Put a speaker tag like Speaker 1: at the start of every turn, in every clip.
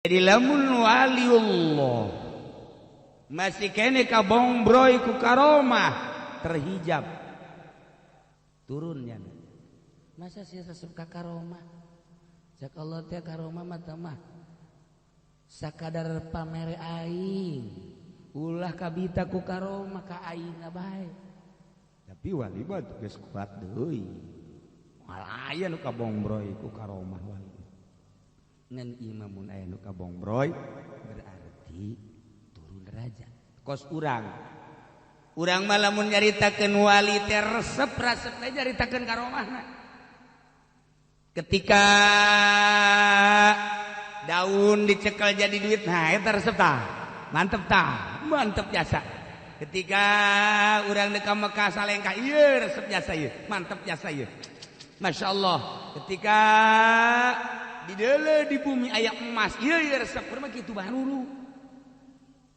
Speaker 1: Jadi lamun waliullah masih kene kabongbroy ku karomah terhijab turunnya. Masa sih resep ka karomah? Cak Allah teh karomah mah teh mah sakadar pamere aing. Ulah kabita ku karomah ka aing bae. Tapi wali mah geus kuat deui. Moal aya nu kabongbroy ku karomah wali. Ngan imamun aya nu kabongbroy berarti turun derajat. Kos urang. Urang mah lamun nyaritakeun wali teh resep resep teh nyaritakeun karomahna. Ketika daun dicekel jadi duit, nah eta resep tah. Mantep tah, mantep jasa. Ketika urang deuk ka Mekah salengkah, ieu resep jasa ieu, mantep jasa ieu. Masya Allah. Ketika di deuleu di bumi aya emas, ieu ieu resep urang mah kitu bae dulu.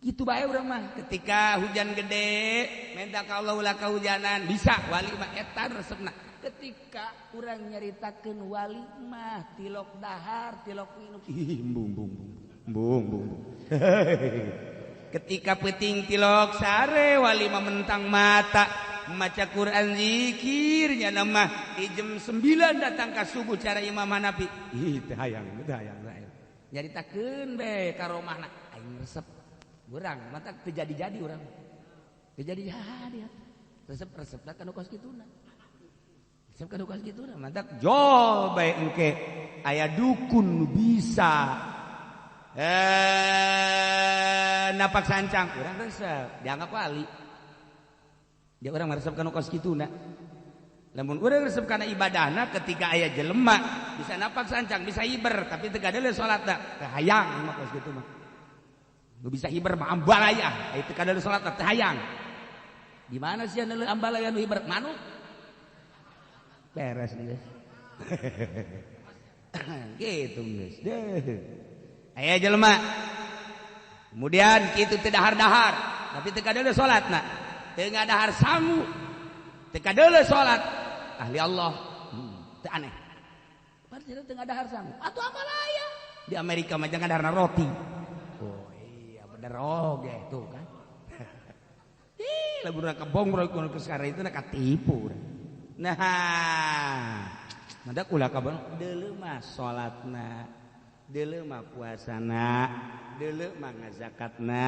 Speaker 1: Kitu bae urang mah. Ketika hujan gede, minta ka Allah ulah kahujanan, bisa wali mah eta resepna. Ketika urang nyaritakeun wali mah tilok dahar, tilok minum. Ih, embung embung embung embung embung. Ketika peuting tilok sare wali mah mentang mata maca Quran zikirnya mah di jam 9 datang ka subuh cara Imam Hanafi. Ih, teu hayang, teu hayang. Nyaritakeun be karomahna aing resep. Urang mata teu jadi-jadi urang. Teu jadi-jadi. Resep-resepna kana kos kituna. Resep kana kos kituna mantak jol bae engke aya dukun nu bisa napak sancang urang resep dianggap wali. Dia orang meresep kana kos kituna. Lamun urang resep kana ibadahna ketika aya jelema bisa napak sancang, bisa hiber tapi teu kadeuleu salatna, teu hayang mah kos kitu mah. Nu bisa hiber mah ambalaya, aya teu kadeuleu salatna teu hayang. Di mana sia neuleuh ambalaya nu hiber? Manuk. Beres geus. Gitu geus. Deuh. Aya jelema. Kemudian kitu teu dahar-dahar, tapi teu kadeuleu salatna. Teu ngadahar sangu, teu kadeuleu salat, ahli Allah. Teu aneh. Padahal teu ngadahar sangu. Atuh ambalaya. Di Amerika mah jangan ngadarna roti. Oh iya bener oge tuh kan. Ih, lamun urang kabongbroy ku sekarang itu na katipu. Nah, mandak ulah kabong deuleu mah salatna, deuleu mah puasana, deuleu mah ngazakatna,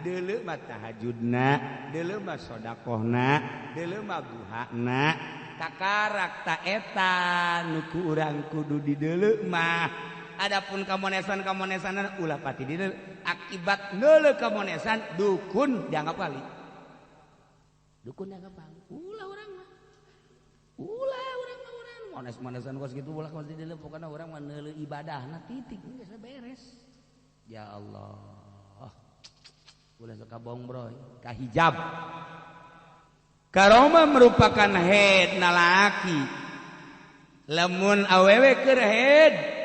Speaker 1: deuleu mah tahajudna, deuleu mah sedekahna, deuleu mah duhana, kakarak ta eta nu ku urang kudu dideuleu mah. Adapun kamonesan-kamonesanan ulah pati dideuleu. Akibat neuleuh kamonesan dukun dianggap wali. Dukun dianggap wali. Ulah urang mah. Ulah urang mah urang mones-monesan kos kitu ulah kos dideuleu pokona urang mah neuleuh ibadahna titik geus beres. Ya Allah. Ulah sok kabongbroy, kahijab. Karomah merupakan head nalaki. Lamun awewe keur head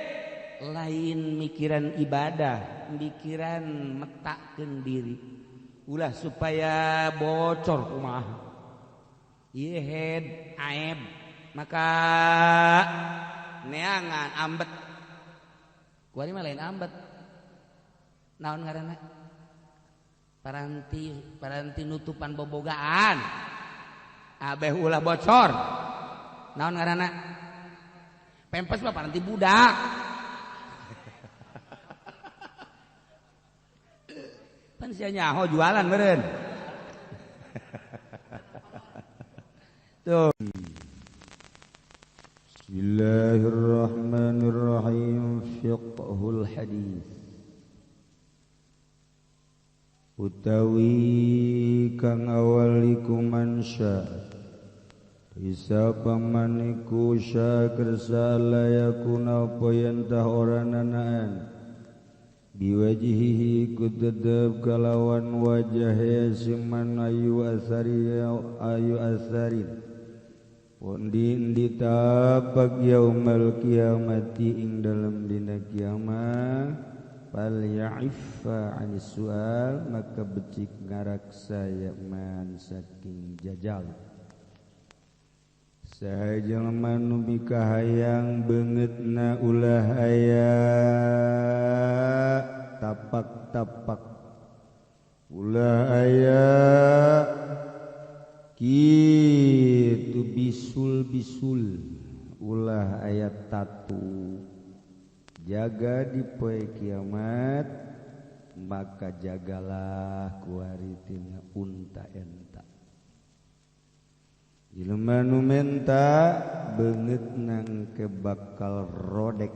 Speaker 1: lain mikiran ibadah, mikiran metakeun diri. Ulah supaya bocor kumaha. Ieu head aib maka neangan ambet. Kuari mah lain ambet. Naon ngaranna? Paranti paranti nutupan bobogaan. Abeh ulah bocor. Naon ngaranna? Pempes mah paranti budak. Pan sia nyaho jualan meureun. Tuh. Bismillahirrahmanirrahim. Fiqhul hadis. Utawi kang awal iku mansya isa pamaniku syakersa layakuna apa yen tah ora nanaan biwajihihi ku tetep kalawan wajahe siman ayu asari ayu asarin pundi endi tapak yaumal kiamati ing dalem dina kiamat fal ya'iffa 'anis su'al maka becik ngaraksa ya man saking jajal. Saha jalma nu mikahayang beungeutna ulah aya tapak-tapak ulah aya kitu bisul-bisul ulah aya tatu jaga di poe kiamat maka jagalah kuari tina unta enta. Jelema nu menta beungeut nang ke bakal rodek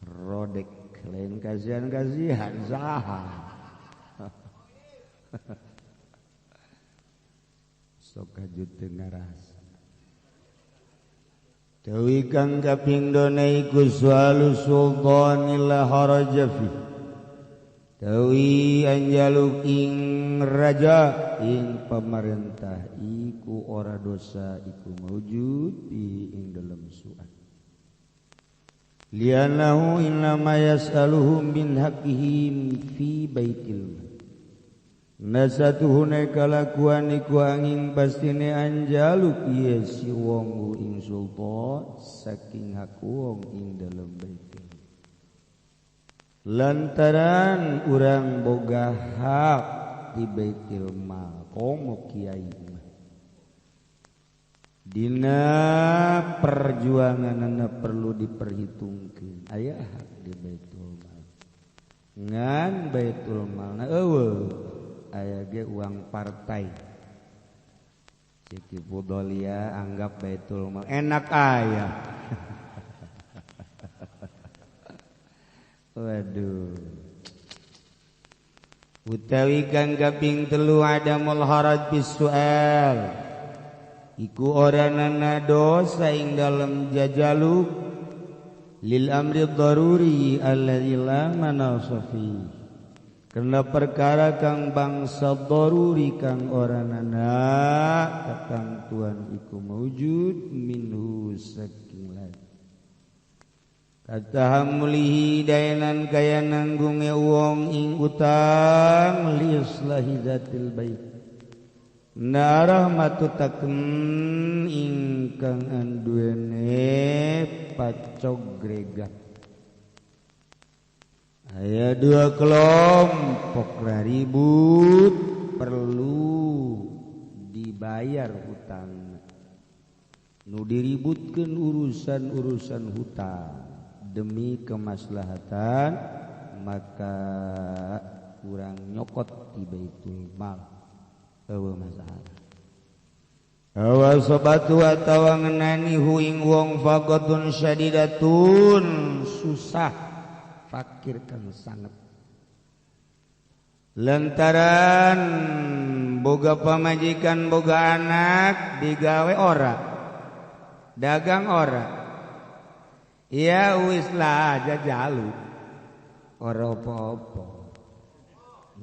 Speaker 1: rodek lain kasihan-kasihan saha. Sok kajut teu ngarasa. Dewi kang kaping dona iku sualu sultanil haraja fi. Dewi anjaluk ing raja ing pamarentah iku ora dosa iku maujud di ing dalem suat. Lianahu innama yas'aluhum min haqqihim fi baitil mal. Nasatuhune kalakuan iku angin pastine anjaluk ieu si wong ing sultan saking hak wong ing dalem baitil. Lantaran urang boga hak di baitil mal komo kiai mah. Dina perjuanganna perlu diperhitungkeun aya hak di baitul mal. Ngan baitul malna eueuh aya ge uang partai. Siti Fudolia anggap baitul mal enak aya. Waduh. Utawi kang kaping telu adamul haraj bisual iku ora nana dosa ing dalem jajaluk lil amri daruri alladzi la manasa fi. Karena perkara kang bangsa daruri kang ora nana katangtuan iku maujud minhu saking lain. Katahamulihi dayanan kaya nanggunge wong ing utang liislahi zatil bait. Narahmatu taken ingkang anduene pacogregat. Aya dua kelompok ribut perlu dibayar hutang. Nu diributkeun urusan-urusan hutang demi kemaslahatan maka kurang nyokot di baitul mal. Eueuh masalah. Awa sobatu atawa ngenani hu ing wong faqatun syadidatun susah fakir kang sanget. Lantaran boga pamajikan boga anak digawe ora dagang ora. Ya wis lah jajalu ora apa-apa.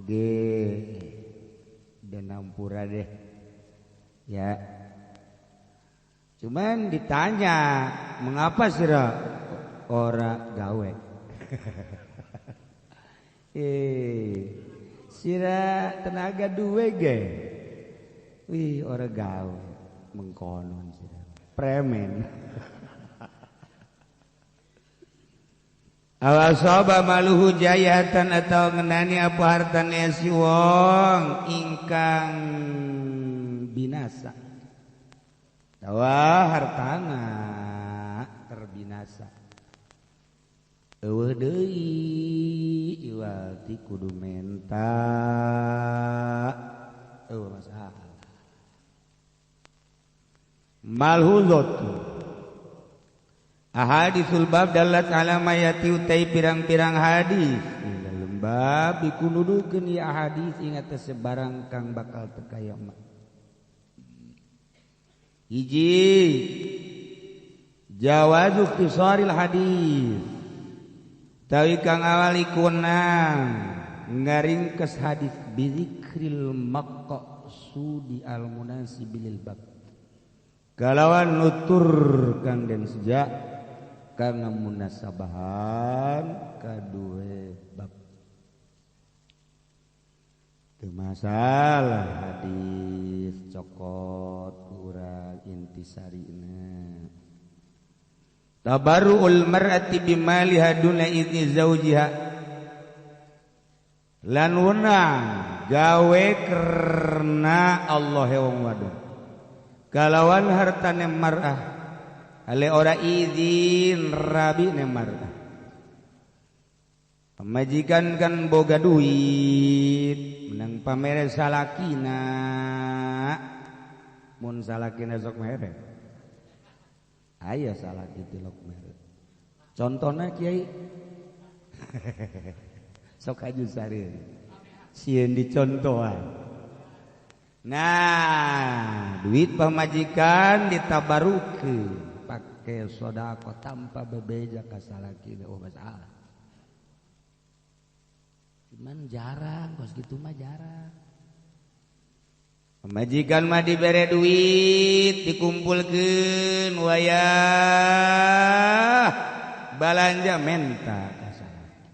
Speaker 1: Nggih. Denampura deh. Ya. Cuman ditanya, mengapa sira ora gawe? Sira tenaga duwe ge. Wih, ora gawe. Mengkonon sira. Premen. Awasaba maluhu jayatan atau ngenani apa hartane si wong ingkang binasa. Tawa hartana terbinasa. Eueuh deui iwati kudu menta. Eueuh masalah. Malhuzatu ahaditsul bab dalat ala mayati utai pirang-pirang hadis ing dalem bab iku nuduhkeun ieu hadis ing atas sebarang kang bakal teka kiamat. Hiji jawazu ikhtisaril hadis tawi kang awal iku nang ngaringkes hadis bizikril maqsudi al munasibil bab kalawan nutur kang den sejak kang munasabahan kadue bab. Teu masalah hadis cokot urang Intisarina tabarruul mar'ati bimaliha duna idzni zaujiha lan wenang gawe karena Allah wong wadon kalawan hartane mar'ah ale ora izin rabi ne mar'ah. Pamajikan kan boga duit menang pamere salakina mun salakina sok mere aya salaki tilok mere contohna kiai sok aju sarir sieun dicontohan. Nah duit pamajikan ditabarukeun pake sedekah tanpa bebeja ka salakina oh masalah. Cuman jarang, kos gitu mah jarang. Pamajikan mah dibere duit, dikumpulkeun wayah balanja menta ka salaki.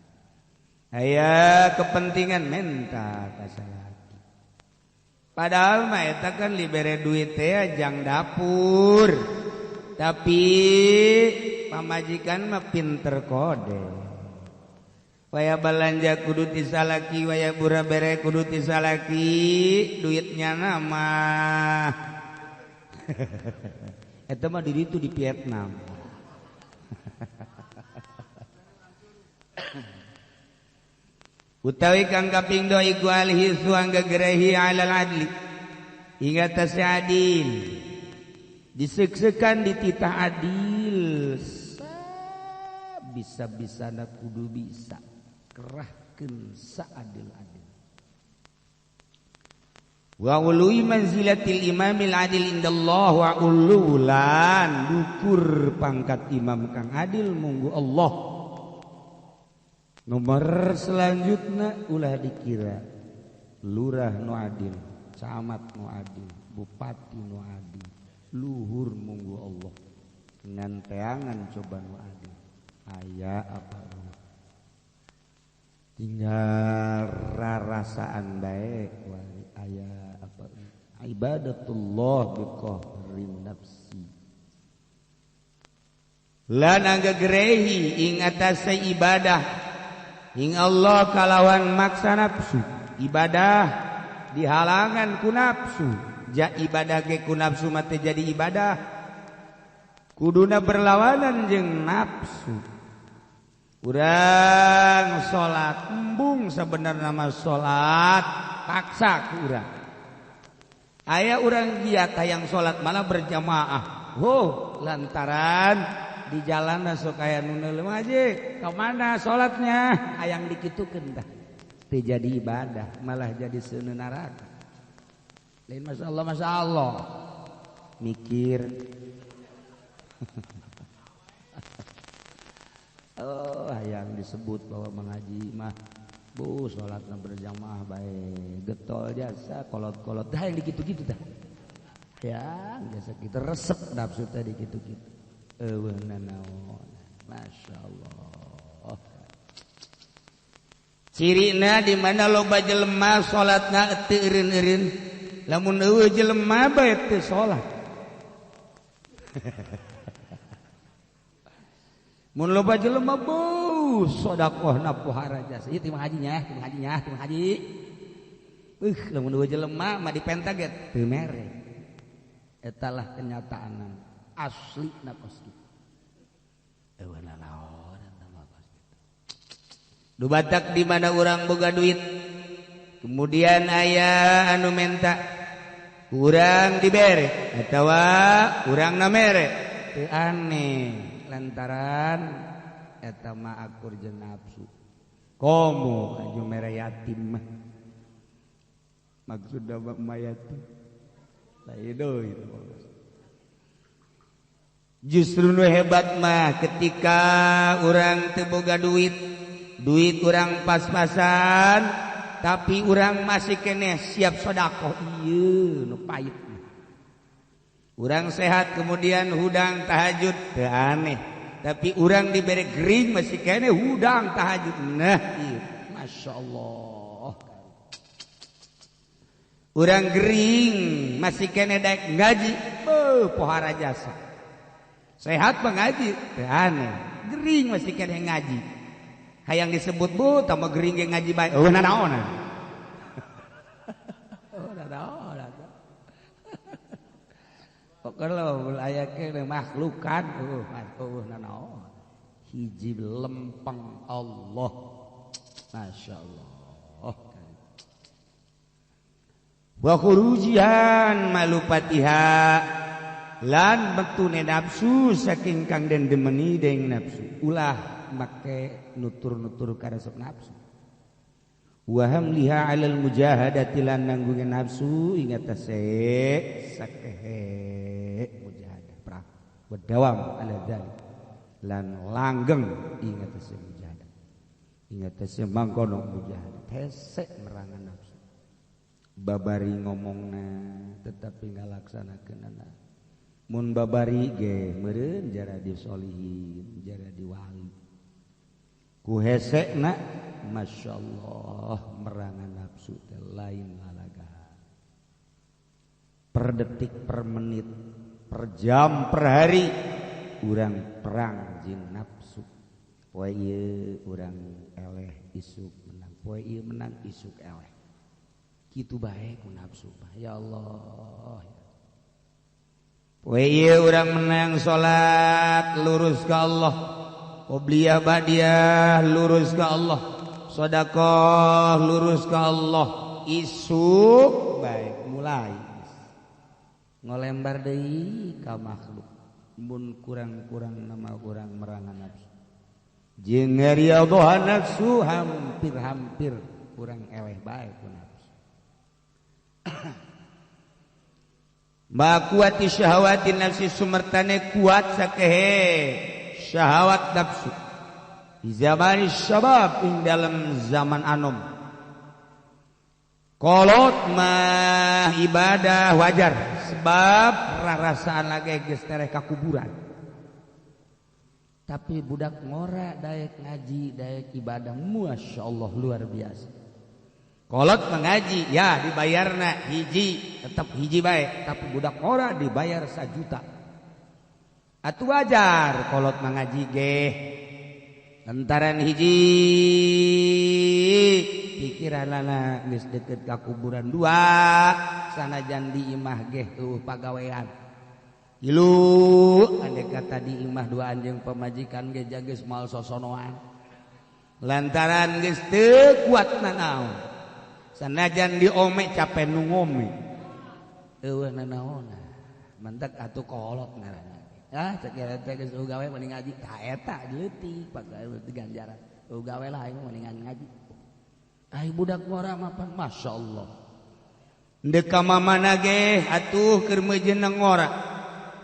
Speaker 1: Aya kepentingan menta ka salaki. Padahal mah eta kan dibere duit teh jang dapur. Tapi pamajikan mah pinter kode. Waya balanja kudu ti salaki, waya bura bere kudu ti salaki, duitnya nama. Eta mah di ditu di Vietnam. Utawi kang kaping dua iku alhi suang gegerehi alal adli. Hingga tas adil. Diseksekan dititah adil. Bisa-bisa kudu bisa. Kerahkeun saadil-adil. Wa ului manzilatil imamil adil indallah wa ululan dukur pangkat imam kang adil munggu Allah. Nomor selanjutnya ulah dikira lurah nu adil, camat nu adil, bupati nu adil, luhur munggu Allah. Ngan teangan coba nu adil. Aya apa tinggal rarasaan baik aya apa ibadatullah biqahrin nafsi lan anggegerehi ing atase ibadah ing Allah kalawan maksa nafsu ibadah dihalangan ku nafsu ja ibadah ge ku nafsu mah teu jadi ibadah kuduna berlawanan jeung nafsu. Urang salat embung sebenarnya mah salat paksa ku urang. Aya urang giat hayang salat malah berjamaah. Huh, lantaran di jalan sok aya nu neuleuh aja, ka mana salatnya? Hayang dikitukeun tah. Teu jadi ibadah, malah jadi seuneu neraka. Lain masyaallah masyaallah. Mikir. Oh, yang disebut bahwa mengaji mah bu salatna berjamaah bae getol jasa kolot-kolot dah yang dikitu-kitu dah. Ya, jasa kita resep nafsu tadi gitu-gitu. Eueuh nanaon. Masyaallah. Cirina di mana loba jelema salatna teu eureun-eureun. Lamun eueuh jelema bae teu salat. Mun loba jelema beuh sedekahna pohara jasa. Ieu timah hajinya, timah hajinya, timah haji. Lamun eueuh jelema mah dipenta ge teu mere. Eta lah kenyataanan aslina kos kitu. Eueuh nanaon eta mah kos kitu. Du batak di mana urang boga duit. Kemudian aya anu menta kurang dibere atawa urang na mere. Teu aneh. Lantaran eta mah akur jeung nafsu. Komo aju mere yatim mah. Maksudna mah yatim. Lain deui. Justru nu hebat mah ketika urang teu boga duit, duit urang pas-pasan, tapi urang masih keneh siap sedekah ieu nu pait. Urang sehat kemudian hudang tahajud teu aneh, tapi urang dibere gering masih keneh hudang tahajud. Nah ieu masyaallah. Urang gering masih keneh daek ngaji. pohara jasa. Sehat mengaji teh aneh, gering masih keneh ngaji. Hayang disebut bu tambah gering ge ngaji bae. Eueuh nanaonan. Oh nanaonan. Pokoknya aya keneh makhlukan eueuh nanaon. Hiji lempeng Allah. Masya Allah. Wa khurujihan malupatiha lan metune nafsu saking kang den demeni deing nafsu. Ulah make nutur-nutur karesep nafsu. Wa hamliha alal mujahadati lan nanggunge nafsu ingat tase sakehe mujahadah perang. Wa dawam ala dzalik lan langgeng ingat tase mujahadah. Ingat tase mangkono mujahadah hese merangan nafsu. Babari ngomongna tetapi ngalaksanakeunana. Mun babari ge meureun jara di solihin, jara di wali. Ku hesekna masyaallah merangan nafsu teh lain lalaga. Per detik, per menit, per jam, per hari urang perang jeung nafsu. Poe ieu urang eleh isuk menang, poe ieu menang isuk eleh. Kitu bae ku nafsu. Ya Allah. Poe ieu urang menang salat lurus ka Allah. Qobliyah ba'diyah lurus ka Allah. Sedekah lurus ka Allah. Isuk bae mulai ngolembar deui ka makhluk. Mun kurang-kurang nama urang merangan nafsu. Jeung riyadhah nafsu hampir-hampir kurang eleh bae ku nafsu. Makuati syahawati nafsi sumertane kuat sakehe syahwat nafsu. Di zaman syabab ing dalam zaman anom. Kolot mah ibadah wajar sebab rarasaan lagi geus tereh ka kuburan. Tapi budak ngora daek ngaji, daek ibadah, masyaallah luar biasa. Kolot mengaji ya dibayarna hiji, tetap hiji bae, tapi budak ngora dibayar 1 juta. Atuh wajar kolot mengaji geh. Lantaran hiji pikiranana geus deket ka kuburan, dua sanajan di imah geh eueuh pagawean. Tilu andai kata di imah dua anjing pamajikan ge geus moal sosonoan. Lantaran geus teu kuat nanaon. Sanajan diome capek nu ngome. Eueuh nanaonna. Mentek atuh kolot ngaranna. Ah cek teh geus gawe mending ngaji. Tah eta leutik pagawe ganjaran. Eueuh gawe lah aing mendingan ngaji. Ai budak ngora mah pan masyaallah. Deuk ka mamana ge atuh keur meujeuh ngora.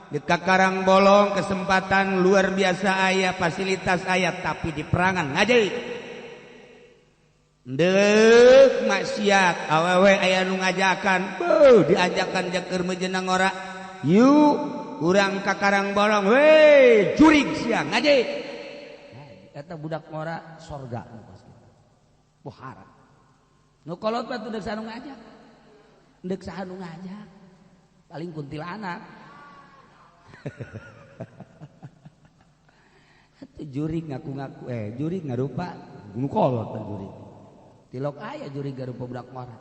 Speaker 1: Deuk ka Karang Bolong kesempatan luar biasa aya, fasilitas aya, tapi di perangan ngaji. Deuk maksiat awewe aya nu ngajakan, beuh diajakan keur meujeuh ngora. Yuk urang ka Karang Bolong we jurig sia ngaji. Eta budak ngora sorga nu kos kitu. Pohara. Nu kolot mah teu deuk saha nu ngajak. Deuk saha nu ngajak. Paling kuntilanak. Atuh jurig ngaku-ngaku jurig ngarupa nu kolot teh jurig. Tilok aya jurig garupa budak ngora.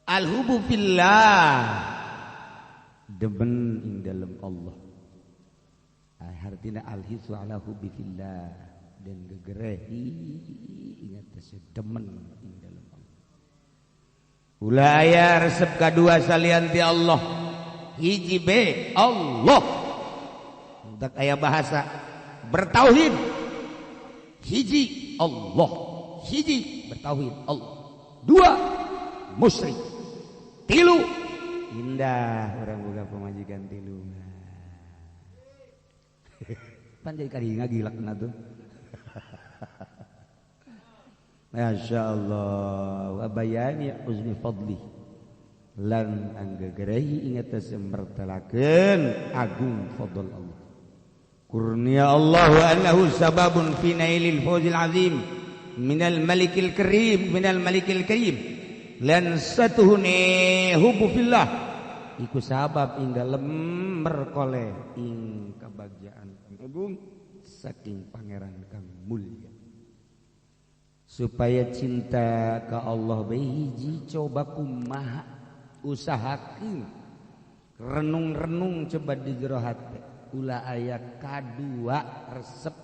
Speaker 1: Al-hubu fillah, demen ing dalem Allah. Artina al-hisu ala hubbi fillah dan gegerehi ingat teh demen ing dalem Allah. Ulah aya resep kadua salian ti Allah. Hiji be Allah. Tak aya bahasa bertauhid. Hiji Allah, hiji bertauhid Allah. Dua musyrik. Tilu indah orang boga pamajikan tilu. Pan jadi karinga gilakna tuh. Masya Allah wa bayani uzmi fadli lan anggegerehi ingat mertelakeun agung fadl Allah. Kurnia Allah wa annahu sababun fi nailil fawzil azim. minal malikil karim minal malikil karim lan satuhune hubbu fillah iku sabab ing dalem merkoleh ing kebahagiaan kang agung saking pangeran kang mulia. Supaya cinta ka Allah bae hiji coba kumaha usahakeun renung-renung coba di jero hate ulah aya kadua resep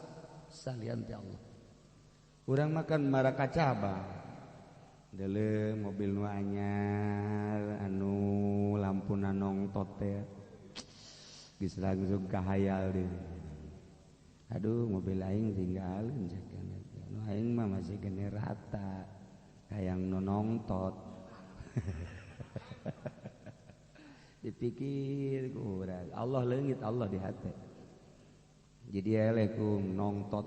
Speaker 1: salian ti Allah. Urang makan maraka cabang deuleu mobil nu anyar anu lampuna nongtot teh geus langsung kahayal deui. Aduh mobil aing tinggalkeun cek nu aing mah masih gene rata hayang nu nongtot. Dipikir ku urang Allah leungit Allah di hate. Jadi eleh ku nongtot.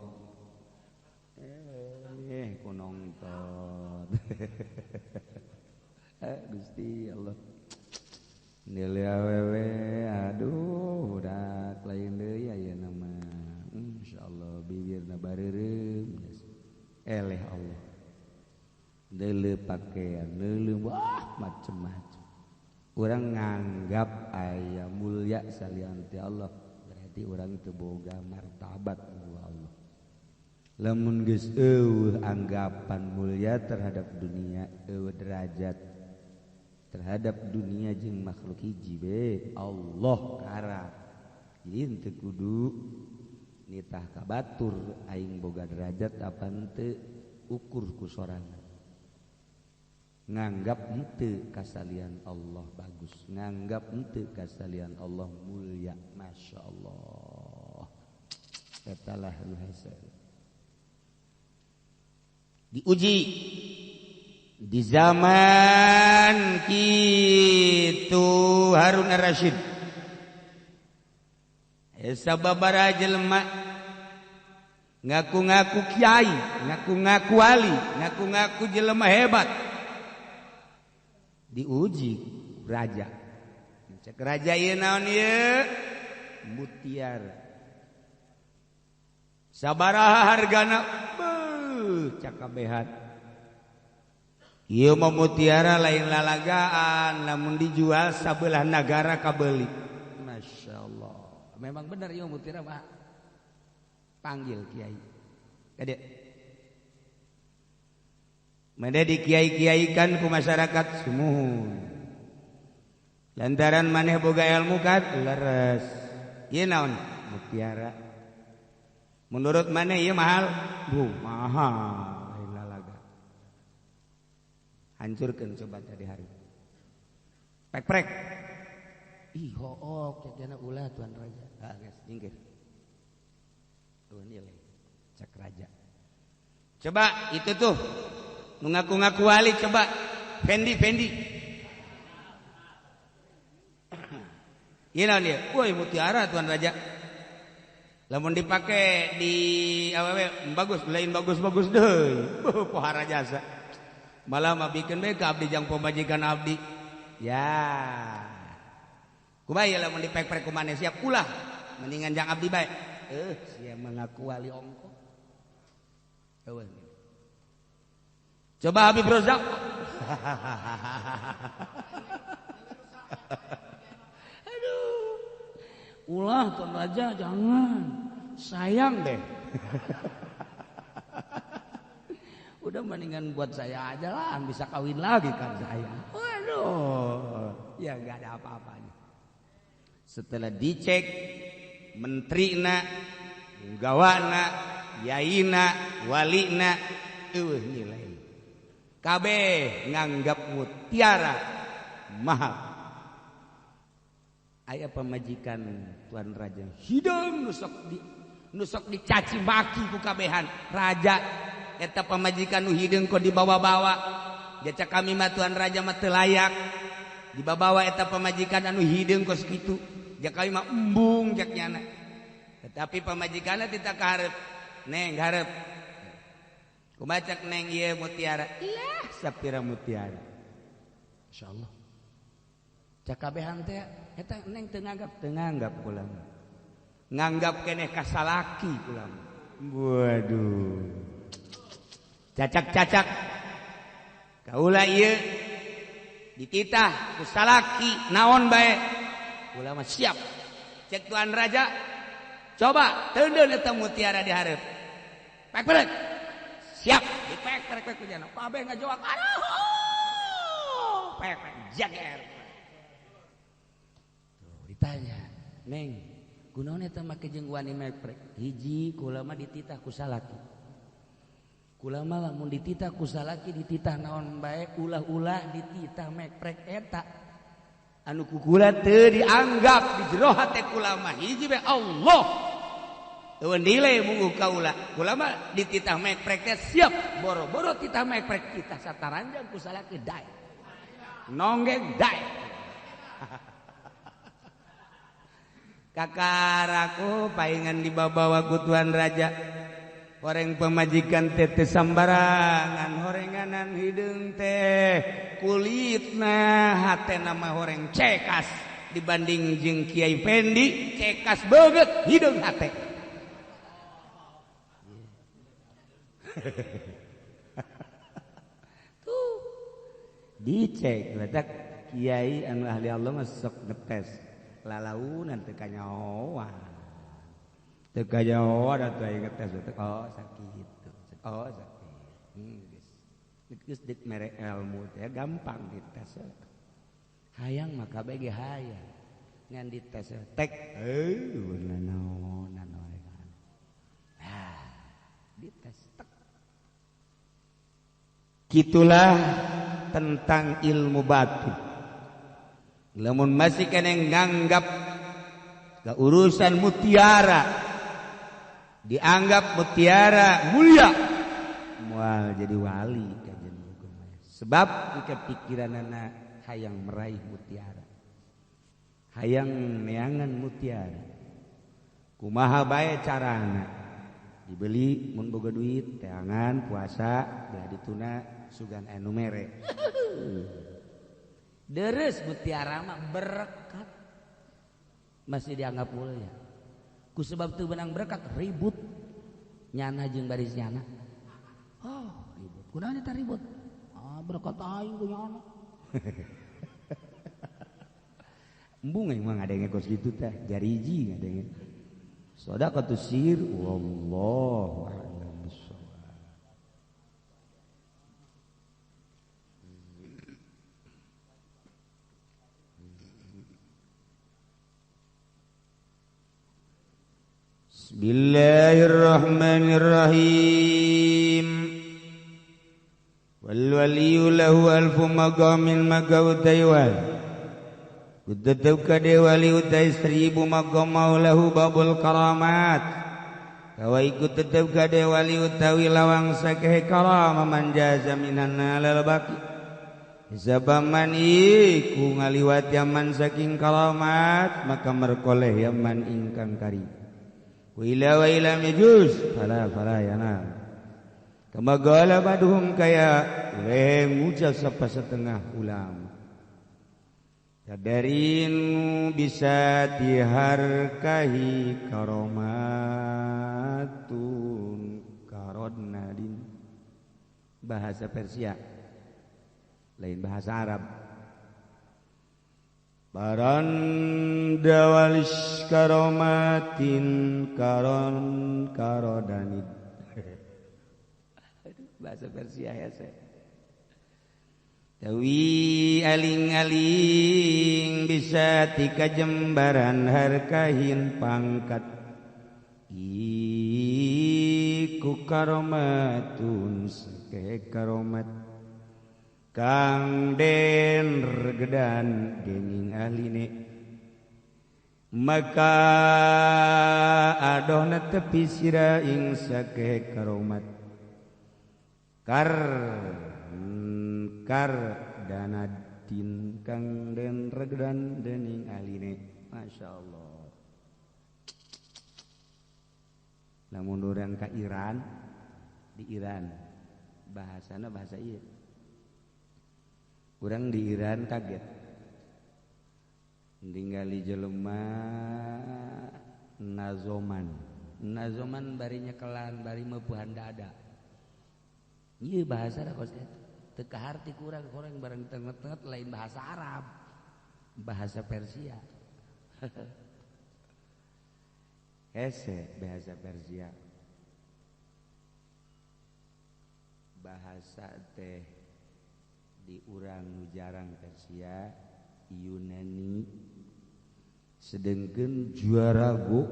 Speaker 1: Ku nongtot. Gusti Allah. Nilai awewe aduh udah lain deui ayeuna mah. Insyaallah bibirna bareureum. Eleh Allah. Deuleu pakaian, deuleu wah macem-macem. Urang nganggap aya mulia salian ti Allah, berarti urang teu boga martabat ku Allah. Lamun geus eueuh anggapan mulia terhadap dunia, eueuh derajat terhadap dunia jeung makhluk hiji be Allah karak. Jadi henteu kudu nitah ka batur aing boga derajat apa henteu ukur ku sorangan. Nganggap henteu kasalian Allah bagus, nganggap henteu kasalian Allah mulia, Masya Allah. Etalah nu hese. Diuji di zaman kitu Harun Ar-Rasyid. Sababaraha jelema ngaku-ngaku kiai, ngaku-ngaku wali, ngaku-ngaku jelema hebat. Diuji raja. Cek raja ieu naon ieu? Mutiara. Sabaraha hargana? Beuh, cakabehan. Ieu mah mutiara lain lalagaan, lamun dijual sabelah nagara kabeuli. Masya Allah. Memang benar ieu mutiara mah. Panggil kiai. Kade. Mada dikiai-kiaikan ku masyarakat sumuhun. Lantaran maneh boga ilmu kan leres. Ieu naon? Mutiara. Menurut maneh ieu mahal? Bu, mahal. Lain lalaga. Hancurkeun coba tadi hari. Pek-prek. Ih, hook jana ulah tuan raja. Ah, geus nyingkir. Tuh nilai cek raja. Coba itu tuh mengaku-ngaku wali coba Fendi. Ieu naon ieu? Woi mutiara tuan raja. Lamun dipake di awewe bagus, lain bagus-bagus deui. Pohara jasa. Malah mah bikeun bae ka abdi jang pamajikan abdi. Ya. Kumaha ieu lamun dipek-prek ku maneh siap ulah. Mendingan jang abdi bae. Sia mengaku wali ongko. Eueuh. Coba Habib Rozak. Aduh. Ulah tuan raja jangan. Sayang deh. Udah mendingan buat saya aja lah, bisa kawin lagi kan saya. Waduh, ya nggak ada apa-apanya. Setelah dicek menterina, gawana, yaina, walina, eueuh nilai. Kabeh nganggap mutiara mahal. Aya pamajikan tuan raja hideung nusok dicaci maki ku kabehan raja. Eta pamajikan nu hideung kok dibawa-bawa. Jaca kami mah tuan raja mah teu layak. Dibawa-bawa eta pamajikan anu hideung kos kitu. Ja kami mah embung jak nyana. Tetapi pamajikanna teu kaharep. Neng hareup. Kumaha cek neng ieu mutiara? Lah sapira mutiara. Insyaallah. Cak kabehan teh eta neng teu nganggap kula. Nganggap keneh ka salaki kula. Waduh. Cacak-cacak kaula ieu dititah ku salaki naon bae kula mah siap. Cek tuan raja coba teundeun eta mutiara di hareup. Pek perek. Siap dipek perek pek ku jana. Kabeh ngajawab aduh. Pek pek jager. Tuh ditanya, "Neng, kunaon eta make jeung wani meprek?" Hiji kula mah dititah ku salaki. Kula mah lamun dititah ku salaki dititah naon bae ulah-ulah dititah meprek eta. Anu ku kula teu dianggap di jero hate kula mah hiji bae Allah. Teu nilai mungguh kaula. Kula mah dititah meprek teh siap, boro-boro titah meprek titah sataranjang ku salaki dae. Nonggeng dae. Kakaraku paingan dibawa ku tuan raja. Horeng pemajikan teh teu sambarangan, horenganan hideung teh kulitna hatena mah horeng cekas dibanding jeung Kiai Fendi cekas beungeut hideung hate. Tuh dicek letak kiai anu ahli Allah mah sok ngetes lalaunan teu kanyahoan. Teu kanyahoan atuh aya ngetes oh sakitu. Oh sakitu. Geus. Geus deuk mere ilmu teh gampang dites. Hayang mah kabeh ge hayang. Ngan dites tek eueuh nanaonan horengan. Nah, dites tek. Kitulah tentang ilmu batin. Lamun masih kena nganggap keurusan mutiara dianggap mutiara mulia moal jadi wali kajian hukum. Sebab kepikiranana hayang meraih mutiara, hayang neangan mutiara. Kumaha bae carana? Dibeli mun boga duit teangan puasa belah dituna sugan anu mere. Deres mutiara mah berkat masih dianggap mulia. Ku sebab teu benang berkat ribut nyana jeung baris nyana. Oh, ribut. Kunaon eta ribut? Ah, berkat aing ku nyana. Embung aing mah ngadenge kos kitu teh, jariji ngadenge. Shadaqatus sir wallahu a'lam bissawab. Bismillahirrahmanirrahim. Wal waliyu lahu alfu maqamin maqautaiwan. Kutetep kade wali utai 1000 maqam maulahu babul karamat. Kawai kutetep kade wali utawi lawang sakeh karama manjaza minan alal baqi. Sabaman iku ngaliwat yaman saking karamat maka merkoleh yaman ingkang kari. Wa ila yajuz fala fala yana. Kama qala baduhum kaya oleh ngucap sapa setengah ulama. Kadarin bisa diharkahi karomatun karodnadin. Bahasa Persia lain bahasa Arab. Barandawalis karomatin karon karodanid. Bahasa Persia ya saya. Tawi aling-aling bisa tika jembaran harkahin pangkat iku karomatun seke karomat kang den regedan dening ahline maka adohna tepi sira ing sake karomat kar kar danadin kang den regedan dening ahline. Masya Allah. Lamun urang ka Iran, di Iran bahasana bahasa ieu. Urang di Iran kaget ningali jelema nazoman. Nazoman bari nyekelan, bari meupuhan dada. Ieu bahasa da kos eta. Teu kaharti kurang kurang barang tenget-tenget lain bahasa Arab. Bahasa Persia. Hese bahasa Persia. Bahasa teh di urang nu jarang Persia, Yunani. Sedengkeun juara go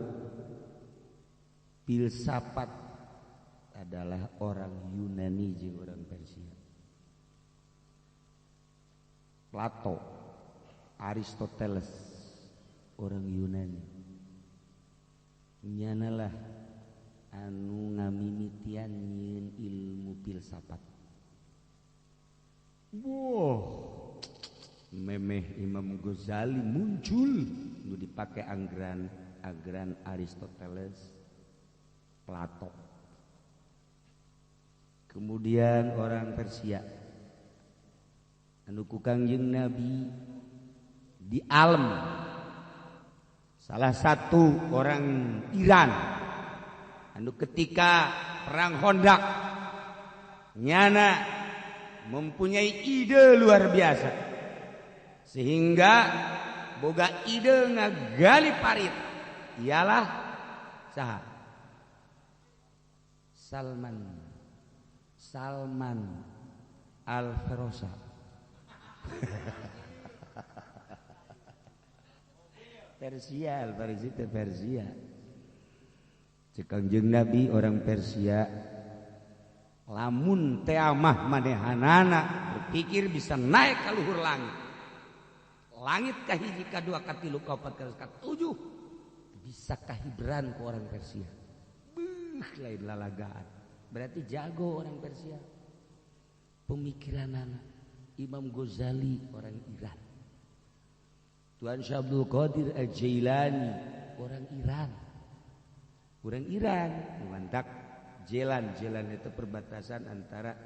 Speaker 1: filsafat adalah orang Yunani jeung orang Persia. Plato, Aristoteles, orang Yunani. Nyanalah anu ngamimitian nyieun ilmu filsafat. Wah, memeh Imam Ghazali muncul nu dipake anggaran anggaran Aristoteles, Plato. Kemudian orang Persia anu ku Kangjeng Nabi di alam, salah satu orang Iran anu ketika perang Khandaq nyana mempunyai ide luar biasa sehingga boga ide ngagali parit ialah saha Salman Al-Farosa. Persia, Al-Farisi itu Persia. Cek Kangjeng Nabi orang Persia lamun teamah manehanana berpikir bisa naik ka luhur langit. Langit kahiji kadua katilu kaopat katujuh bisa kahibran ku orang Persia. Beuh lain lalagaan. Berarti jago orang Persia. Pemikiranana Imam Ghazali orang Iran. Tuan Syekh Abdul Qadir Al-Jailani orang Iran. Orang Iran mantak Jelan itu perbatasan antara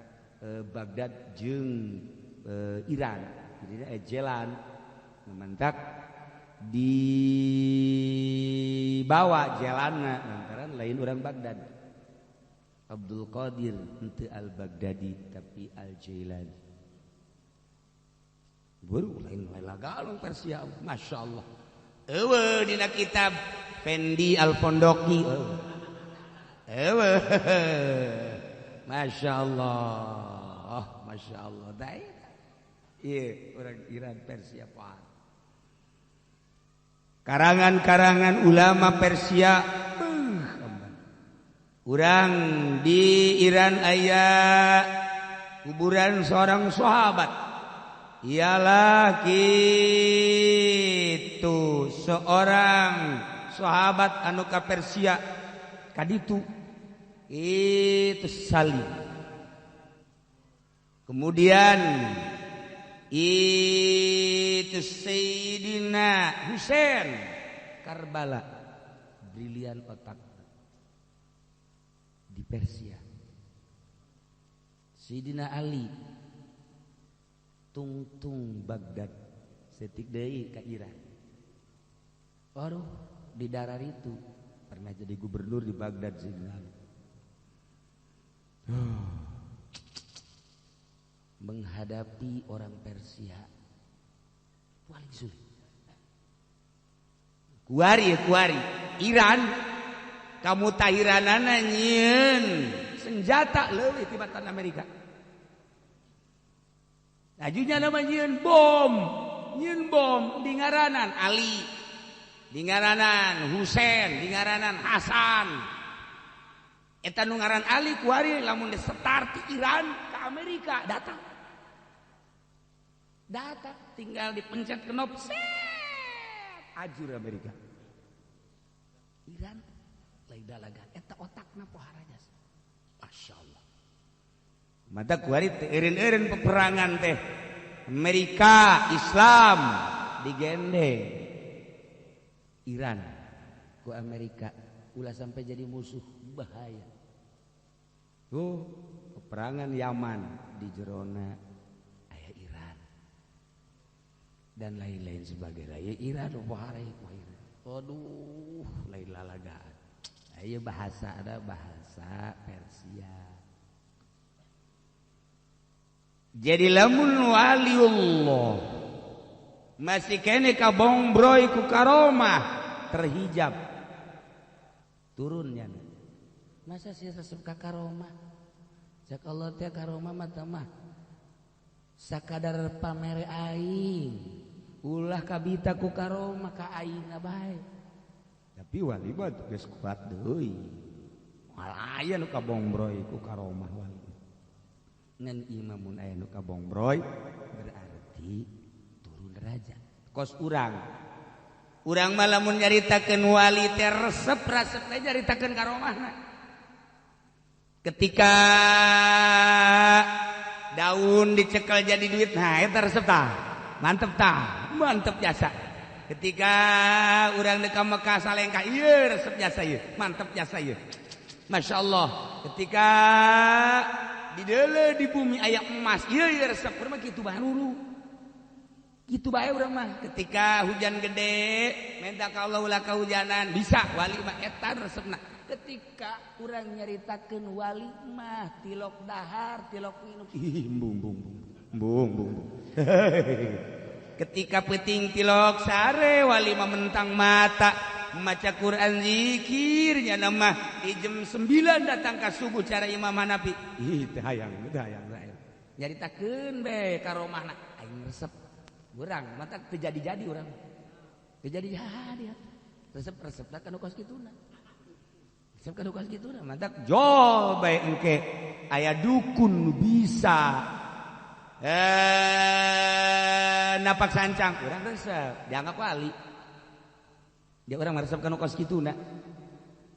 Speaker 1: Baghdad jeung Iran. Jadi Jelan mantak dibawa jalanna lantaran lain orang Baghdad. Abdul Qadir henteu Al-Baghdadi tapi Al-Jailani. Baru lain lagalung Persia, Masya Allah. Eueuh dina kitab Fendi Al-Pondoki. Eueuh. Masya Allah, Masya Allah. Iya, orang Iran Persia pak. Karangan-karangan ulama Persia. Urang di Iran aya kuburan seorang sahabat. Ialah gitu seorang sahabat anu ka Persia kaditu itu Salim. Kemudian itu Sayyidina Husain Karbala, brilian otak di Persia. Sayyidina Ali tungtung Baghdad setik deui ka Iran. Aduh, di darar itu pernah jadi gubernur di Baghdad Sayyidina Ali. Menghadapi orang Persia paling sulit. Kuari Iran kamu tahiranana nyieun senjata leuwih tibatan Amerika. Ajunya nama nyieun bom di ngaranan Ali, di ngaranan Husain, di ngaranan Hasan. Eta nu ngaran Ali kuari lamun disetar ti Iran ke Amerika datang. Datang tinggal dipencet knop set ajur Amerika. Iran lain dalagan eta otakna pohara jasa. Masya Allah. Mata kuari teh eureun-eureun peperangan teh Amerika Islam digendeng Iran ku Amerika ulah sampai jadi musuh bahaya. Tuh peperangan Yaman di jerona aya Iran dan lain-lain sebagainya. Ya Iran pohara Iran. Aduh lain lalagaan. Aya bahasa ada bahasa Persia. Jadi lamun waliullah masih kene kabongbroy ku karomah terhijab turunnya. Masa sih resep ka karomah? Cak Allah teh karomah mah teh mah sakadar pamere aing. Ulah kabita ku karomah ka aing bae. Tapi wali mah geus kuat deui. Moal aya nu kabongbroy ku karomah wali. Ngan imamun aya nu kabongbroy berarti turun derajat. Kos urang. Urang mah lamun nyaritakeun wali teh resep-resep teh nyaritakeun karomahna. Ketika daun dicekel jadi duit, nah eta resep tah. Mantep tah, mantep jasa. Ketika urang deuk ka Mekah salengkah, ieu resep jasa ieu, mantep jasa ieu. Masya Allah. Ketika di deuleu di bumi aya emas, ieu ieu resep urang mah kitu bae nuru. Kitu bae urang mah. Ketika hujan gede, minta ka Allah ulah kahujanan, bisa wali mah eta resepna. Ketika urang nyaritakeun wali mah tilok dahar, tilok minum. Ih, embung bung bung bung bung. Ketika peuting tilok sare wali mah mentang mata maca Quran zikir nya mah di jam 9 datang ka subuh cara Imam Hanafi. Ih, teu hayang, teu hayang hayang. Nyaritakeun be karomahna aing resep. Urang mata teu jadi-jadi urang. Teu jadi-jadi. Resep-resepna kana kos kituna. Resep kana kos kituna mantak jol bae engke aya dukun nu bisa napak sancang urang resep dianggap wali. Dia urang resep kana kos kituna.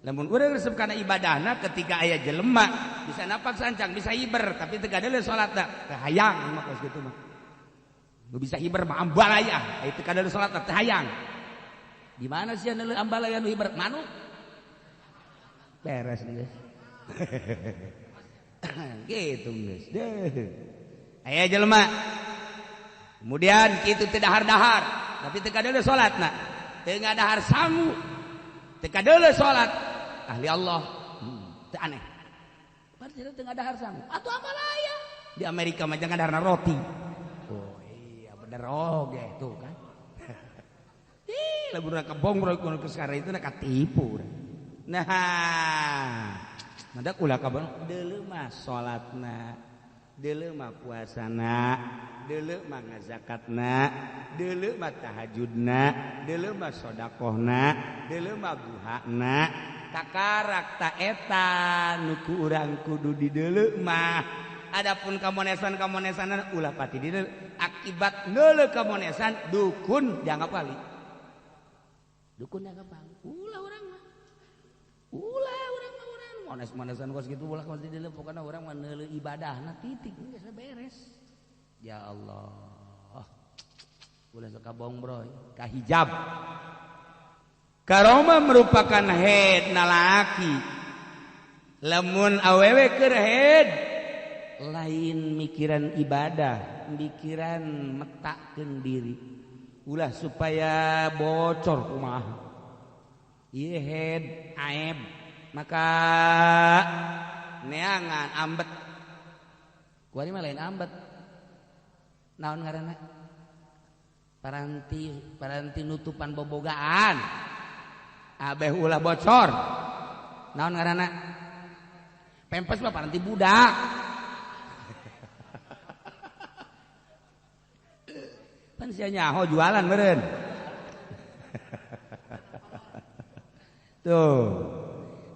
Speaker 1: Lamun urang resep kana ibadahna ketika aya jelema bisa napak sancang, bisa hiber tapi teu gadeuleu salatna, teu hayang mah kos kitu mah. Nu bisa hiber mah ambalaya, aya teu gadeuleu salatna teu hayang. Di mana sih anu ambalaya nu hiber? Manuk. Beres geus. Gitu geus. Deuh. Aya jelema. Kemudian kitu teu dahar-dahar, tapi teu kadeuleu salatna. Teu ngadahar sangu. Teu kadeuleu salat. Ahli Allah. Teu aneh. Padahal teu ngadahar sangu. Atuh ambalaya. Di Amerika mah jangan daharna roti. Oh iya bener oge tuh kan. Ih, lamun urang kebong ku sekarang itu na katipu. Nah, mandak ulah kabong deuleu mah salatna, deuleu mah puasana, deuleu mah ngazakatna, deuleu mah tahajudna, deuleu mah sedekahna, deuleu mah duhana, kakarak ta eta nu ku urang kudu dideuleu mah. Adapun kamonesan-kamonesanan ulah pati dideuleu. Akibat neuleu kamonesan dukun dianggap wali. Dukun dianggap wali. Ulah urang mah. Ulah urang mah urang mones-monesan kos kitu ulah kos dideuleu pokona urang mah neuleu ibadahna titik geus beres. Ya Allah. Ulah sok kabongbroy, kahijab. Karomah merupakan head lalaki. Lamun awewe keur head lain mikiran ibadah, mikiran metakeun diri. Ulah supaya bocor kumaha. Ieu head aib maka neangan ambet. Kuari mah lain ambet. Naon ngaranna? Paranti nutupan bobogaan. Abeh ulah bocor. Naon ngaranna? Pempes mah paranti budak. Pan sia nyaho jualan meureun. Tuh.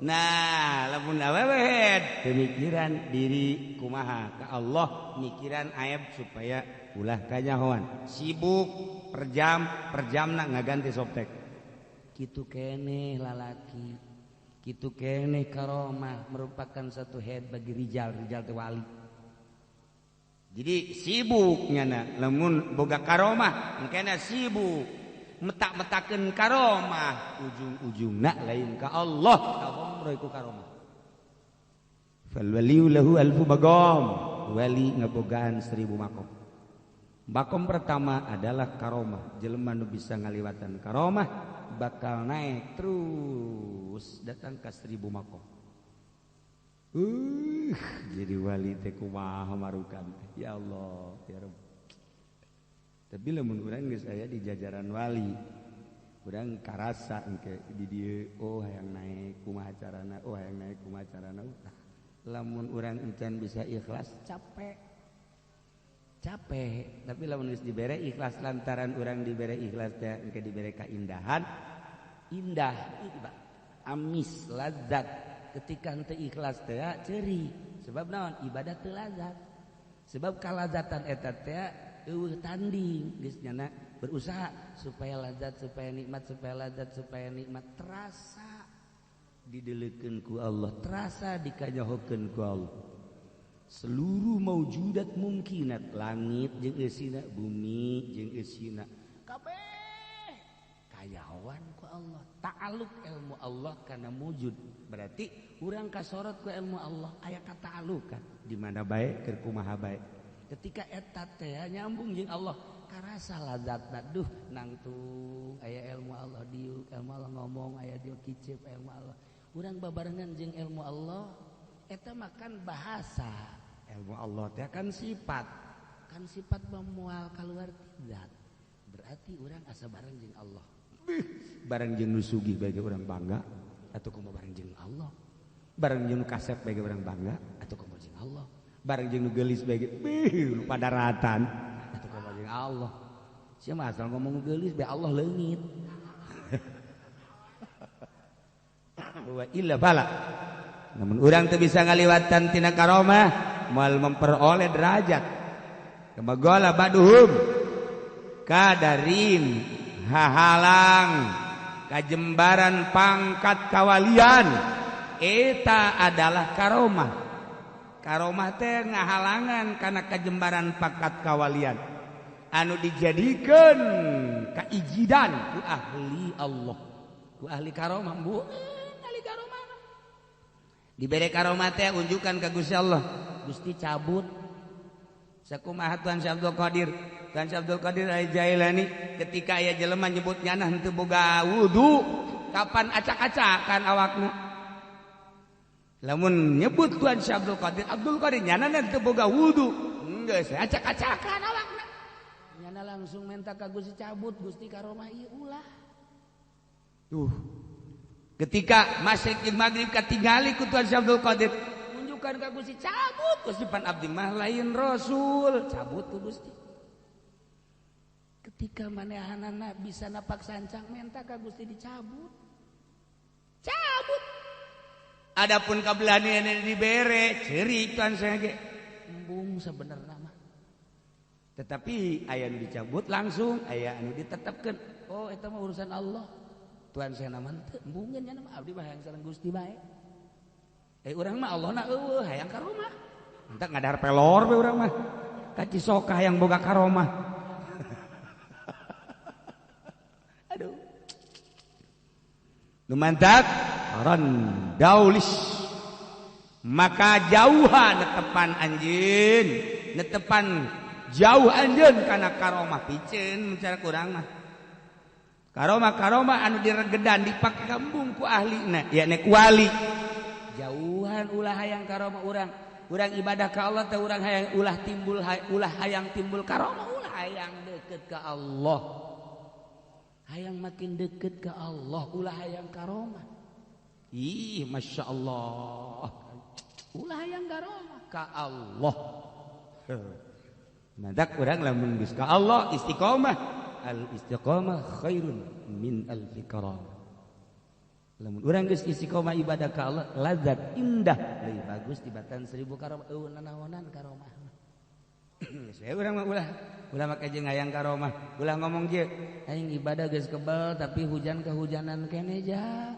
Speaker 1: Nah, lamun awewe head pemikiran diri kumaha ka Allah, mikiran aib supaya ulah kanyahoan. Sibuk per jam, per jamna ngaganti softtek. Kitu keneh lalaki, kitu keneh karomah merupakan satu head bagi rijal, rijal teh wali. Jadi sibuk nyana lamun boga karomah, engkena sibuk metak-metakeun karomah, ujung-ujungna lain ka Allah, kabongroy ku karomah. Fal waliyu lahu alfu maqam, wali ngabogaan 1000 makom. Makom pertama adalah karomah, jelema nu bisa ngaliwatan karomah bakal naik terus datang ke 1000 makom. Jadi wali teh kumaha marukan teh. Ya Allah, ya Rabb. Tapi lamun urang geus aya di jajaran wali, urang karasa engke di dieu, oh hayang naik kumaha carana, oh hayang naik kumaha carana. Lamun urang encan bisa ikhlas capek. Capek, tapi lamun geus dibere ikhlas lantaran urang dibere ikhlas teh engke dibere kaindahan, indah, amis, lazat. Ketika henteu ikhlas teh ceuri, sebab naon? Ibadah teu lazat. Sebab kalazatan eta teh eueuh tanding, geus nyana berusaha supaya lazat, supaya nikmat, supaya lazat, supaya nikmat, terasa didelekeun ku Allah, terasa dikanyahokeun ku Allah. Seluruh maujudat mungkinat, langit jeung eusina, bumi jeung eusina, kabeh kayawan ku Allah. Ta'aluk ilmu Allah kana mujud, berarti urang kasorot ku ilmu Allah, aya kata'alukan di mana bae keur kumaha bae. Ketika eta teh nyambung jeung Allah, karasa lazatna, duh nangtung aya ilmu Allah diuk, ilmu Allah ngomong, aya dieu kicep ilmu Allah. Urang babarengan jeung ilmu Allah, eta makan bahasa ilmu Allah teh kan sifat, kan sifat memual keluar zat. Berarti urang asa bareng jeung Allah. Bareng jeung nu sugih bagi urang bangga atau kumaha bareng jeung Allah. Bareng jeung nu kasep bagi urang bangga atau kumaha jeung Allah. Bareng jeung nu geulis bagi beuh padaratan atau kumaha jeung Allah. Sia mah asal ngomong geulis bae Allah leungit. Wa illa bala. Namun urang teu bisa ngaliwatan tina karomah moal memperoleh derajat. Kemagola baduhum kadarin hahalang kajembaran pangkat kawalian eta adalah karomah. Karomah teh ngahalangan kana kajembaran pangkat kawalian anu dijadikeun kaijidan ku ahli Allah, ku ahli karomah. Bu ahli karomah dibere karomah teh unjukan ka Gusti Allah, Gusti cabut sakumaha Tuhan Syekh Abdul Qadir. Tuan Syekh Abdul Qadir Al-Jailani ketika aya jelema nyebut nyana henteu boga wudu, kapan acak-acakan awakna. Lamun nyebut Tuan Syekh Abdul Qadir, Abdul Qadir nyana henteu boga wudu, geus acak-acakan awakna. Nyana langsung minta ka Gusti cabut, Gusti karomah ieu ulah. Tuh. Ketika masyrik jeung maghrib katingali ku Tuan Syekh Abdul Qadir, unjukkan ka Gusti cabut, Gusti pan abdi mah lain rasul, cabut ku Gusti. Ketika manehanana bisa napak sancang menta ka Gusti dicabut. Cabut. Adapun kabelani dibere ceri Tuhan saya ge embung sebenarnya mah. Tetapi aya nu dicabut langsung, aya anu ditetepkeun. Oh eta mah urusan Allah. Tuhan saya mah teu embungeun nya mah abdi mah hayang sareng Gusti bae. Urang mah Allah na eueuh hayang ka rumah. Entak ngadahar pelor we urang mah. Ka Cisoka hayang boga karomah. Aduh. Lumantak randaulis maka jauhan netepan anjeun, netepan jauh anjeun kana karomah piceun mencara kurang mah. Karomah-karomah anu diregedan dipake kambung ku ahlina, yakni ku wali. Jauhan ulah hayang karomah urang. Urang ibadah ka Allah teh urang hayang ulah timbul ulah hayang timbul karomah, ulah hayang deket ka Allah. Hayang makin deket ke Allah, ulah hayang karomah. Ih, masya Allah. Ulah hayang karomah ka Allah. Madak urang lamun geus ka Allah istiqomah. Al istiqomah khairun min alfi karamah. Lamun urang geus istiqomah ibadah ka Allah, lazat indah leuwih bagus tibatan 1000 karomah. Eueuh nanaonan karomah. Saya urang mah ulah ulah make jeung hayang karomah, ulah ngomong kieu, aing ibadah geus kebel tapi hujan kehujanan keneh ja.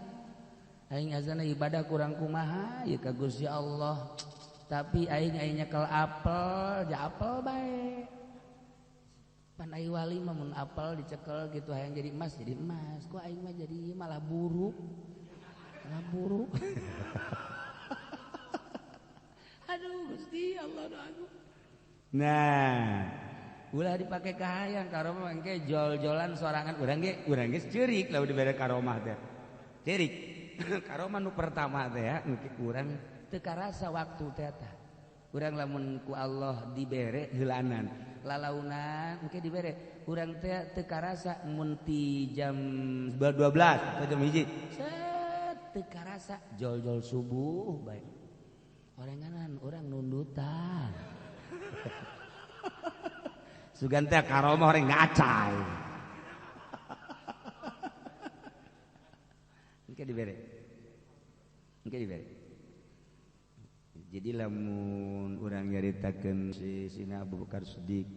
Speaker 1: Aing azana ibadah kurang kumaha ieu ka Gusti Allah. Tapi aing aing nyekel apel, ja apel bae. Pan ai wali mah mun apel dicekel gitu hayang jadi emas, jadi emas. Kok aing mah jadi malah buruk. Malah buruk. Aduh Gusti Allah doaku. Nah, ulah dipake kahayang karomah engke jol-jolan sorangan urang ge ceurik lamun dibere karomah teh. Ceurik. Karomah nu pertama teh ya engke urang Teu karasa waktu teh tah. Urang lamun ku Allah dibere heulanan, lalaunan engke dibere. Urang teh teu karasa mun ti jam 12 atau jam 1. Set teu karasa jol-jol subuh bae. Orenganan urang nundutan. Sugan teh karomah orang ngacai. Engke dibere. Engke dibere. Jadi lamun urang nyaritakeun si Sina Abu Bakar Siddiq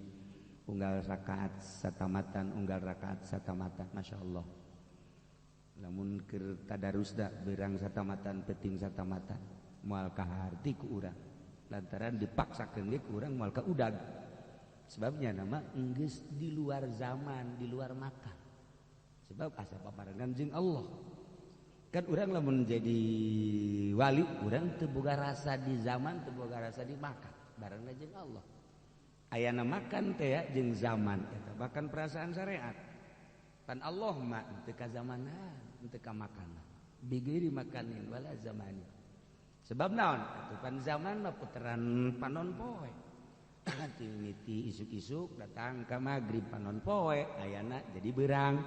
Speaker 1: unggal rakaat satamatan, unggal rakaat satamatan, Masya Allah. Lamun keur tadarusda berang satamatan, penting satamatan, moal kaharti ku urang. Lantaran dipaksakeun ge ku urang moal ka udag. Sebabnya nama enggeus di luar zaman, di luar makan. Sebab asa paparengan jeung Allah. Kan urang lamun jadi wali, urang teu boga rasa di zaman, teu boga rasa di makan, barengna jeung Allah. Ayana makan teh ya jeung zaman eta bahkan perasaan syariat. Pan Allah mah teu ka zamanan, teu ka makanan. Bigiri makanin wala zamani. Sebab naon? Atuh pan zaman mah puteran panon poe. Mimiti isuk-isuk datang ka magrib panon poe, ayana jadi berang.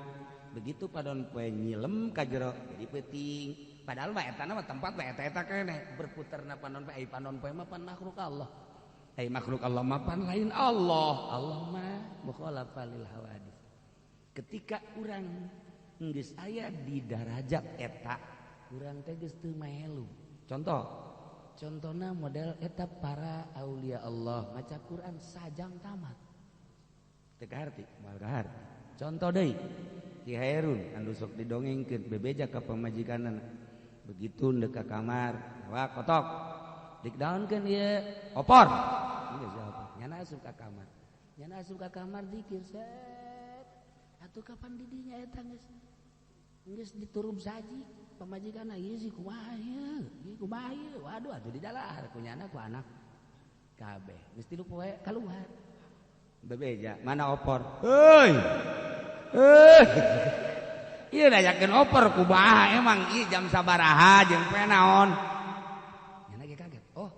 Speaker 1: Begitu panon poe nyilem ka jero jadi peuting. Padahal mah eta mah tempat mah eta-eta keneh berputarna panon poe, ai panon poe mah pan makhluk Allah. Ai makhluk Allah mah pan lain Allah. Allah mah mukhalafa lil hawadis. Ketika urang geus aya di darajat eta, urang teh geus teu maelu. Contoh, contohna model eta para aulia Allah maca Quran sajam tamat. Teu kaharti, moal kaharti. Contoh deui, Ki Hairun anu sok didongengkeun bebeja ka pamajikanna. Begitu ndek ka kamar, wah kotok. Dikdaunkeun ieu opor. Geus jawab. Nyana asup ka kamar. Nyana asup ka kamar dikir set. Atuh kapan didinya eta geus? Geus diturub saji pamajikanna ieu sih kumaha ieu? Ieu kumaha ieu? Waduh atuh didalahar ku nyana ku anak. Kabeh geus tilu poe kaluar. Bebeja, mana opor? Heuy. Heuy. Ieu nanyakeun opor kumaha emang ieu jam sabaraha jeung poe naon? Nyana ge kaget. Oh,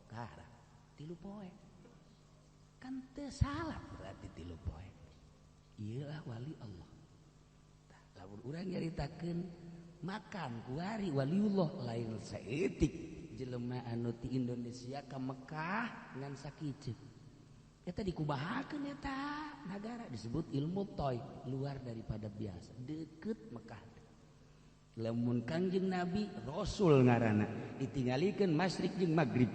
Speaker 1: kahara tilu poe. Kan teu salah berarti tilu poe. Ieu lah wali Allah. Tah, lamun urang nyaritakeun makan kuari waliullah lain saeutik jelema anu ti Indonesia ka Mekah ngan sakieu. Eta dikubahakeun eta nagara disebut ilmu toy, luar daripada biasa, deket Mekah. Lamun Kangjeng Nabi Rasul ngaranna ditinggalikeun masyrik jeung magrib.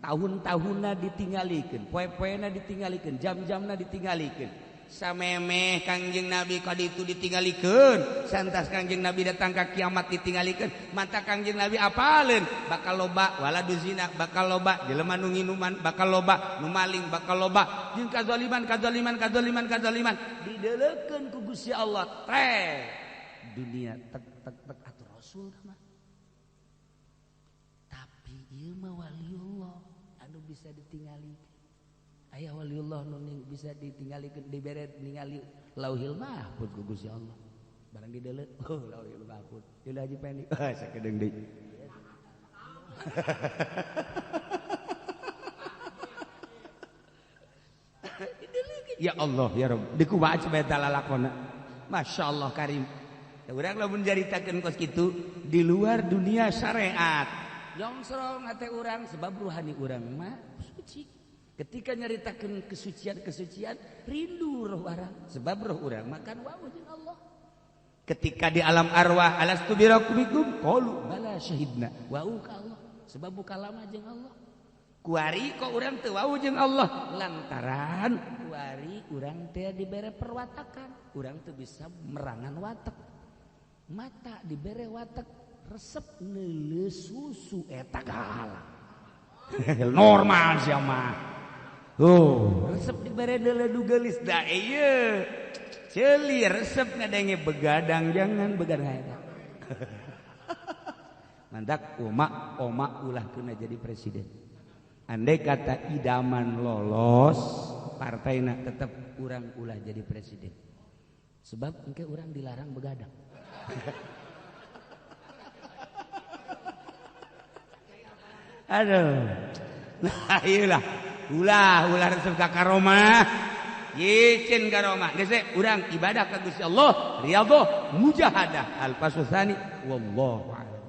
Speaker 1: Tahun-tahunna ditinggalikeun, poe-poena ditinggalikeun, jam-jamna ditinggalikeun. Samemeh Kangjeng Nabi kaditu ditinggalikeun, santas Kangjeng Nabi datang ka kiamat ditinggalikeun, mata Kangjeng Nabi apaleun, bakal loba waladu zina, bakal loba jelema nu nginuman, bakal loba nu maling, bakal loba jeung kazaliman kazaliman kazaliman kazaliman dideulekeun ku Gusti Allah teh dunia tek tek tek atuh Rasul mah. Tapi ieu mah waliullah anu bisa ditinggalikeun. Aya waliullah nu bisa ditinggalikeun dibere ningali Lauhil Mahfuz ku Gusti Allah. Barang dideuleu, oh Lauhil Mahfuz. Deuleu Haji Pendi. Ah sakedeung deui. Ya Allah ya Rabb, dikumaha coba eta lalakonna. Masya Allah karim. Da urang lamun caritakeun kos kitu di luar dunia syariat. Jongsrong hate urang sebab ruhani urang mah suci. Ketika nyaritakeun kesucian-kesucian rindu roh urang sebab roh urang makan wau jeung Allah. Ketika di alam arwah alastu birabbikum qalu bala syahidna wau ka Allah sebab buka lama jeung Allah. Kuari kok urang teu wau jeung Allah lantaran kuari urang teh dibere perwatakan, urang teu bisa merangan watek. Mata dibere watek resep neuleuh susu eta kahala. Normal sia mah. Oh, resep dibere deuleu geulis da ieu. Ceuli resep ngadenge begadang jangan begadang eta. Mantak oma oma ulah keuna jadi presiden. Andai kata idaman lolos, partaina tetep urang ulah jadi presiden. Sebab engke urang dilarang begadang. Aduh. Nah, iyalah. Ulah ulah resep ka karomah. Yicin karomah. Geus urang ibadah ka Gusti Allah, riyadhah, mujahadah. Al faslu tsani, wallahu a'lam.